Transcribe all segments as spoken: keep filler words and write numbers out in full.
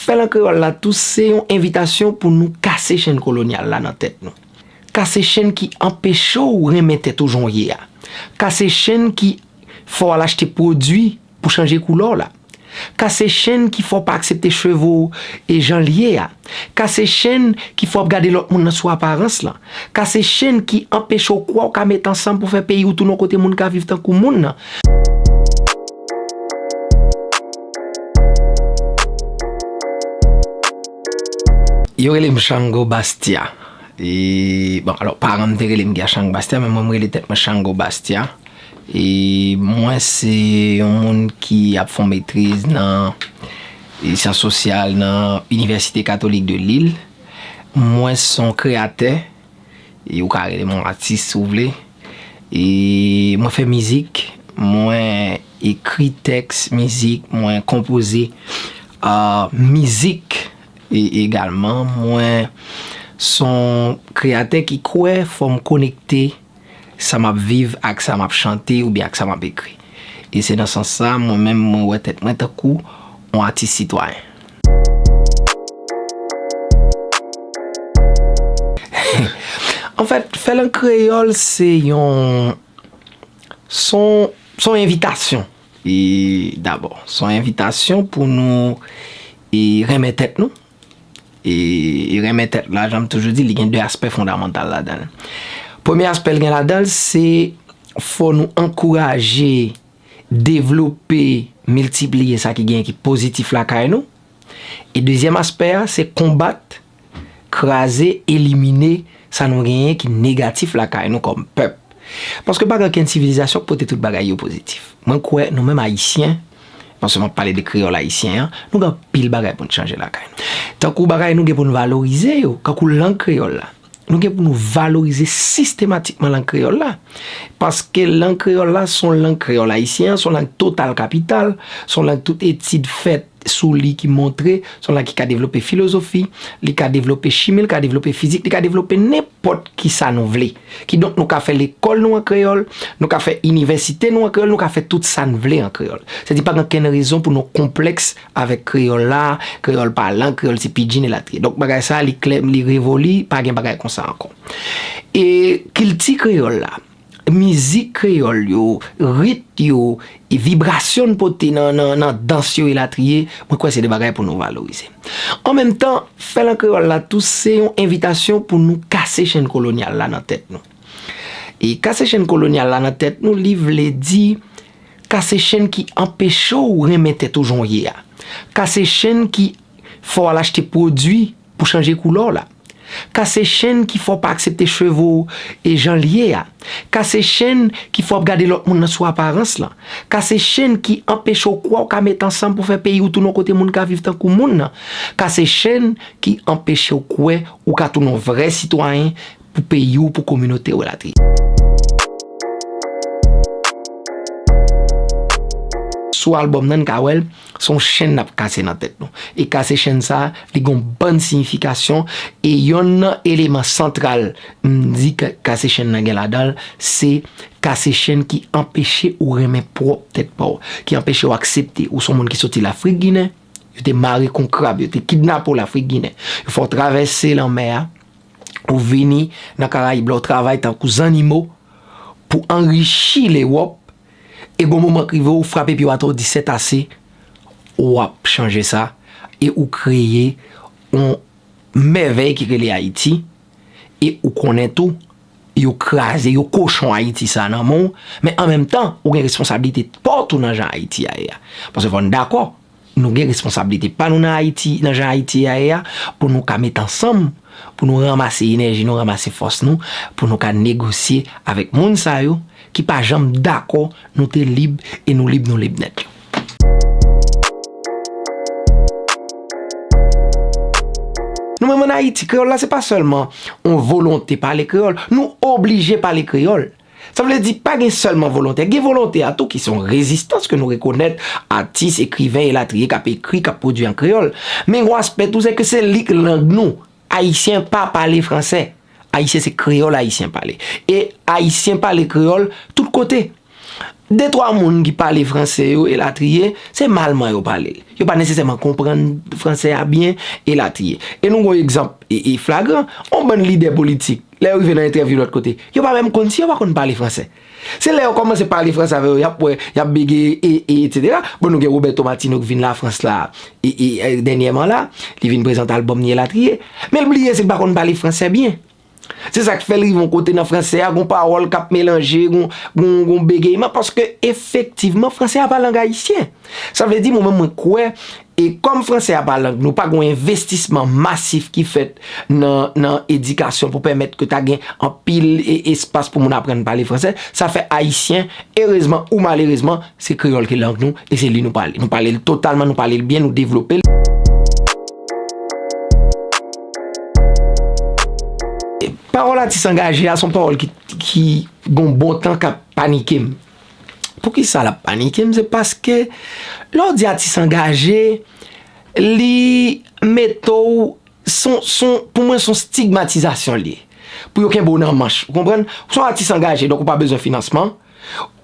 Fè lan kreyòl la tou se yon envitasyon pou nou kase chenn kolonyal la nan tèt nou. Kase chenn ki anpeche w renmen tèt ou jan w ye a. Kase chenn ki fè w al achte pwodui pou chanje koulè w la. Kase chenn ki fè w pa aksepte cheve w e jan l ye a. Kase chenn ki fè w ap gade lòt moun nan sou aparans lan. Kase chenn ki anpeche w kwè w ka met ansanm pou fè peyi w tounen yon kote moun ka viv tankou moun nan. Yo rele m Chango Bastia. E, bon, alò, paran m te rele m Guerchango Bastia, men mwen, m rele tèt mwen Chango Bastia. E mwen, se yon moun ki ap fè yon metriz nan, e, syans sosyal nan Inivèsite Katolik de Lille. Mwen se yon kreyatè, e ou ka rele m yon atis si w vle. E mwen fè mizik, mwen ekri tèks mizik, mwen konpoze, a, mizik e egalman. Mwen se yon kreyatè ki kwè fò m konekte sa m ap viv ak sa m ap chante oubyen ak sa m ap ekri. E se nan sans sa, mwen menm, mwen wè tèt mwen tankou yon atis sitwayen. Anfèt, fè lan kreyòl se yon, se yon, se yon envitasyon. E dabò, se yon envitasyon pou nou, e, renmen tèt nou. E, e renmen tèt la, jan m toujou di, li gen de aspè fondamantal ladan l. Premye aspè l gen ladan l, se fò nou ankouraje, devlope, miltipliye sa ki genyen ki pozitif lakay nou. E dezyèm aspè a, se konbat, kraze, elimine sa nou genyen ki negatif lakay nou kòm pèp. Paske pa gen okenn sivilizasyon k pote tout bagay yo pozitif. Mwen kwè nou menm Ayisyen, paske m ap pale de kreyòl ayisyen an, nou gen anpil bagay pou n chanje lakay nou. Tankou bagay nou gen pou n valorize yo, kankou lang kreyòl la. Nou gen pou nou valorize sistematikman lang kreyòl la. Paske lang kreyòl la se yon lang kreyòl ayisyen an, se yon lang total kapital, se yon lang tout etid fèt sou li ki montre, se yon lang ki ka devlope filozofi, li ka devlope chimi, li ka devlope fizik, li ka devlope nenpòt ki sa nou vle. Kidonk, nou ka fè lekòl nou an kreyòl, nou ka fè inivèsite nou an kreyòl, nou ka fè tout sa n vle an kreyòl. Sètadi pa gen okenn rezon pou nou konplèks avèk kreyòl la, kreyòl pa lang, kreyòl se pidjin elatriye. Donk, bagay sa, li klè, li revoli, pa gen bagay konsa ankò. E kilti kreyòl la, mizik kreyòl yo, rit yo, e vibrasyon n pote nan, nan, nan dans yo elatriye, mwen kwè se de bagay pou nou valorize. An menm tan, fè lan kreyòl la tou se yon envitasyon pou nou kase chenn kolonyal la nan tèt nou. E kase chenn kolonyal la nan tèt nou, li vle di kase chenn ki anpeche w renmen tèt ou jan w ye a. Kase chenn ki fè w al achte pwodui pou chanje koulè w la. Kase chenn ki fè w pa aksepte cheve w e jan l ye a. Kase chenn ki fè w ap gade lòt moun nan sou aparans lan. Kase chenn ki anpeche w kwè w ka met ansanm pou fè peyi w tounen yon kote moun ka viv tankou moun nan. Kase chenn ki anpeche w kwè ou ka tounen yon vrè sitwayen pou peyi w, pou kominote w elatriye. Sou albòm nan, n ka wè l, se yon chenn n ap kase nan tèt nou. E kase chenn sa a, li gen yon bann siyifikasyon, e yonn nan eleman santral, m di ka-, kase chenn nan gen ladan l, se kase chenn ki anpeche ou renmen pwòp tèt pa w, ki anpeche w aksepte ou se yon moun ki soti Lafrik Ginen, yo te mare w kon krab, yo te kidnape w Lafrik Ginen, yo fè w travèse lanmè a, ou vini nan Karayib la, ou travay tankou zannimo pou anrichi Lewòp, e gon moman k rive, ou frape pye w atè, ou di, "C'est assez," w ap chanje sa, e ou kreye yon mèvèy ki rele Ayiti, e ou konnen tou, yo kraze, yo kochon Ayiti sa nan men w, men an menm tan, ou gen responsablite pa w tou nan jan Ayiti a ye a. Paske fò n dakò, nou gen responsablite pa nou nan Ayiti, nan jan Ayiti a ye a, pou nou ka met ansanm, pou nou ranmase enèji nou, ranmase fòs nou, pou nou ka negosye avèk moun sa yo ki pa janm dakò nou te lib e nou lib, nou lib nèt yo. Nou menm ann Ayiti, kreyòl la, se pa sèlman yon volonte pale kreyòl. Nou oblije pale kreyòl. Sa vle di, pa gen sèlman volonte. Gen volonte a tou ki se yon rezistans ke nou rekonèt, atis, ekriven, elatriye, k ap ekri, k ap pwodui an kreyòl. Men yon aspè tou, se ke se li k lang nou. Ayisyen pa pale fransè. Ayisyen se kreyòl Ayisyen pale. E Ayisyen pale kreyòl tout kote. de twa moun ki pale franse yo, elatriye, se malman yo pale l. Yo pa nesesèman konprann franse a byen, elatriye. E nou gen yon egzanp e, e flagran, yon bann lidè politik, lè yo rive nan entèvyou lòt kote, yo pa menm konn si yo pa konn pale franse. Se lè yo kòmanse pale franse avè yo, y ap wè, y ap bege, e, e, etsetera. Bon, nou gen Roberto Martino ki vin Lafrans la, e, e, e, dènyèman la, li vin prezante albòm li elatriye. Men l bliye si l pa konn pale franse byen. Se sa k fè l rive yon kote nan franse a, gon pawòl k ap melanje, gon, gon, gon begeyman, paske efektivman, franse a pa lang ayisyen. Sa vle di, mwen menm, mwen kwè, e kòm franse a pa lang nou, pa gon envestisman masif ki fèt nan, nan edikasyon pou pèmèt ke ta gen anpil e, espas pou moun aprann pale franse. Sa fè Ayisyen, erezman ou malerezman, se kreyòl ki lang nou, e se li nou pale. Nou pale l totalman, nou pale l byen, nou devlope l. Pawòl atis angaje a, se yon pawòl ki, ki gon bon tan k ap panike m. Poukisa l ap panike m? Se paske lè w di atis angaje, li mete w, se yon, se yon, pou mwen, se yon stigmatizasyon li ye. Pou yo kenbe w nan manch. Ou konprann? Ou se yon atis angaje, donk ou pa bezwen finansman.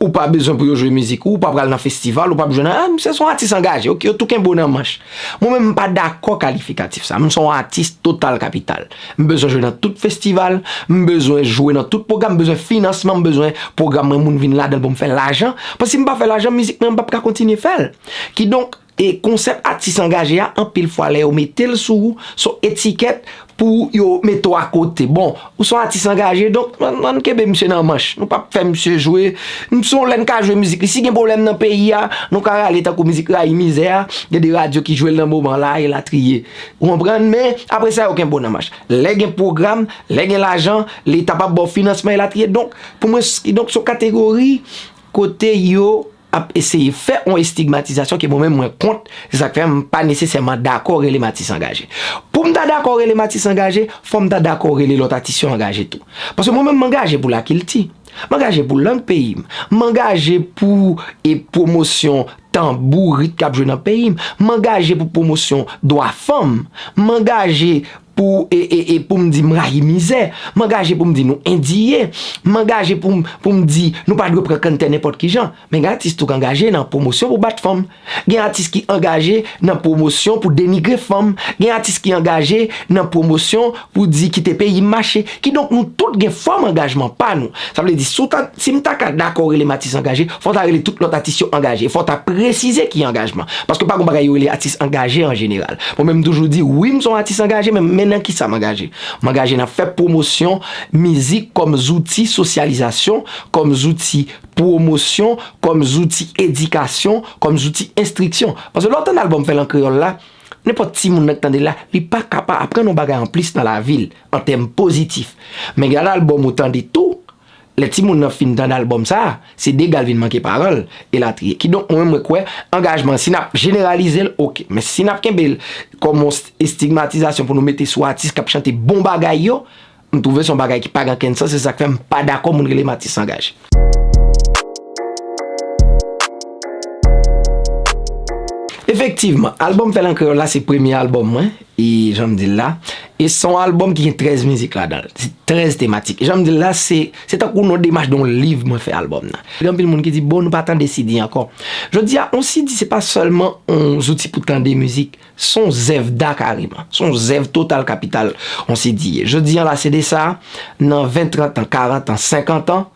Ou pa bezwen pou yo jwe mizik ou, ou pa pral nan festival, ou p ap jwe nan, ah, misye se yon atis angaje, ok, yo tou kenbe w nan manch. Mwen menm, m pa dakò kalifikatif sa. M se yon atis total kapital. M bezwen jwe nan tout festival, m bezwen jwe nan tout pwogram, m bezwen finansman, m bezwen pwogram mwen, moun vin ladan l pou m fè lajan. Paske si m pa fè lajan, mizik mwen, m p ap ka kontinye fè l. Kidonk, e konsèp atis angaje a, anpil fwa, lè yo mete l sou ou, se yon etikèt pou yo mete w akote. Bon, ou se yon atis angaje, donk, ann, ann kenbe misye nan manch. Nou p ap fè misye jwe. M se yon lè n ka jwe mizik li. Si gen pwoblèm nan peyi a, nou ka rale tankou mizik Rayi Mizè a. Gen de radyo ki jwe l nan moman la, elatriye. Ou konprann? Men, apre sa, yo kenbe w nan manch. Lè gen pwogram, lè gen lajan, Leta p ap ba w finansman, elatriye. Donk, pou mwen, s-, kidonk, se yon kategori kote yo ap eseye fè yon estigmatizasyon ke mwen menm mwen kont, se sa k fè m pa nesesèman dakò rele m atis angaje. Pou m ta dakò rele m atis angaje, fò m ta dakò rele lòt atis yo angaje tou. Paske mwen menm m angaje pou lakilti. M angaje pou lang peyi m. M angaje pou, e, pwomosyon tanbou, rit k ap jwe nan peyi m. M angaje pou pwomosyon dwa fanm. M angaje pou, e, e, e, pou m di m rayi mizè. M angaje pou m di nou endiye. M angaje pou m, pou m di nou pa dwe pran kanntè nenpòt ki jan. Men gen atis tou k angaje nan pwomosyon pou bat fanm. Gen atis ki angaje nan pwomosyon pou denigre fanm. Gen atis ki angaje nan pwomosyon pou di kite peyi m mache. Kidonk, nou tout gen fòm angajman pa nou. Sa vle di, si w ta, si m ta ka dakò rele m atis angaje, fò w ta rele tout lòt atis yo angaje. Fò w ta presize ki angajman. Paske pa gen bagay yo rele atis angaje an jeneral. Mwen menm, m toujou di, wi, m se yon atis angaje, men, men nan kisa m angaje? M angaje nan fè pwomosyon mizik kòm zouti sosyalizasyon, kòm zouti pwomosyon, kòm zouti edikasyon, kòm zouti enstriksyon. Paske lè w tande albòm Fè l an kreyòl la, nenpòt timoun nan k tande l la, li pa ka pa aprann yon bagay anplis nan lavi l, an tèm pozitif. Men gen albòm ou tande tou, lè timoun nan fin tande albòm sa a, se dega l vin manke paran l, elatriye. Kidonk, mwen menm, mwen kwè, angajman, si n ap jeneralize l, oke. Men si n ap kenbe l kòm yon st-, estigmatizasyon pou nou mete sou atis k ap chante bon bagay yo, m twouve se yon bagay ki pa gen okenn sans, se sa k fè m pa dakò moun rele m atis angaje. Efektivman, albòm Fè l an kreyòl la, se premye albòm mwen, e jan m di l la, e se yon albòm ki gen trèz mizik ladan l, se trèz tematik. Jan m di l la, se, se tankou non demach de yon liv mwen fè albòm nan. Gen anpil moun ki di, bon, nou pa tande C D ankò. Jodi a, yon C D se pa sèlman yon zouti pou tande mizik, se yon zèv da kareman. Se yon zèv total kapital, yon C D ye. Jodi a la, C D sa, nan ven, trant an, karant an, senkant an,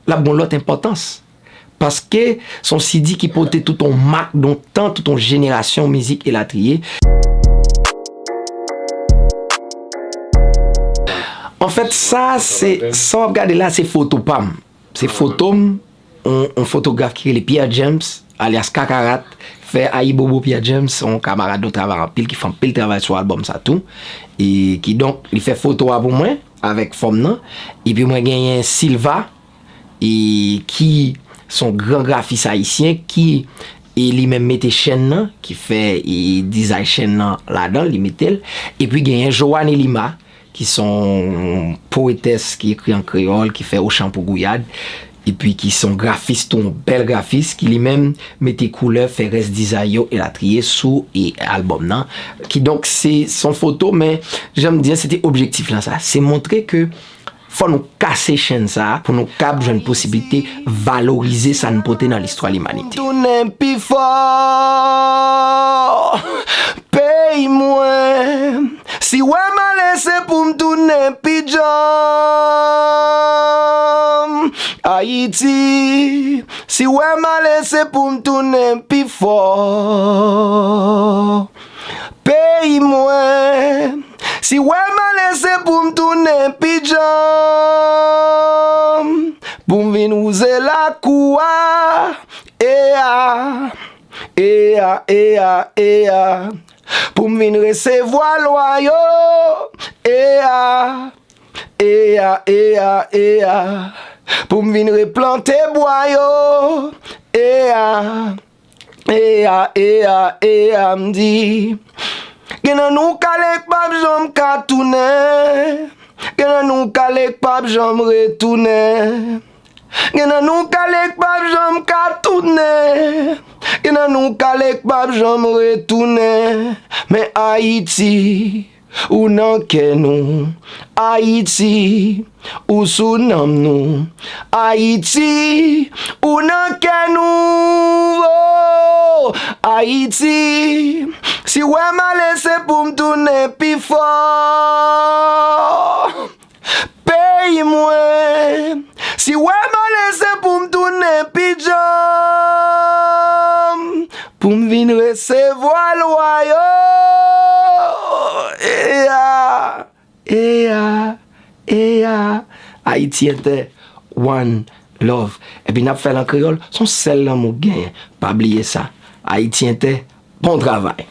l ap gen yon lòt enpòtans. Paske se yon C D ki pote tout yon mak, yon tan, tout yon jenerasyon mizik, elatriye. Anfèt, sa, se, sa w ap gade la, se foto pa m. Se foto m, yon, yon fotograf ki rele Pierre James, alyas Kakarat, fè Ayibobo Pierre James, se yon kamarad nou travay anpil, ki fè anpil travay sou albòm sa tou. E kidonk, li fè foto a pou mwen, avèk fanm nan. Epi mwen genyen Silva, e ki se yon gran grafis ayisyen, ki, e li menm mete chèn nan, ki fè, e dizay chèn nan ladan l, li mete l. Epi genyen Joanie Lima, ki se yon powetès ki ekri an kreyòl, ki fè Ochan pou Gouyad, epi ki se yon grafis tou, yon bèl grafis, ki li menm mete koulè, fè rès dizay yo, elatriye, sou e albòm nan. Kidonk, se, se yon foto, men jan m di an, se te objektif lan sa. Se montre ke Fò nou kase chenn sa a pou nou kab jwenn posiblite valorize sa n pote nan listwa limanite. Tounen pi fò, peyi mwen. Si w wè m ale, se pou m tounen pi djanm. Ayiti, si w wè m ale, se pou m tounen pi fò. Peyi mwen, si w wè m ale, se pou m tounen pi djanm. Pou m vin wouze lakou a, eya, eya, eya, eya. Pou m vin resevwa lwa yo, eya, eya, eya, eya. Pou m vin replante bwa yo, eya, eya, eya, eya, m di. Gen nan nou k ale k p ap janm ka tounen. Gen nan nou k ale k p ap janm retounen. Gen nan nou k ale k p ap janm ka tounen. Gen nan nou k ale k p ap janm retounen. Men Ayiti, ou nan kè nou. Ayiti, ou sou nanm nou. Ayiti, ou nan kè nou. Oh! Ayiti, si w wè m ale, se pou m tounen pi fò. Peyi mwen, si w wè m ale, se pou m tounen pi djanm. Pou m vin resevwa lwa yo. Eya, eya, eya. Ayiti Entè, one love. Epi n ap fè l an kreyòl, s on sèl lanmou k genyen. Pa bliye sa. Ayiti Entè, bon travay.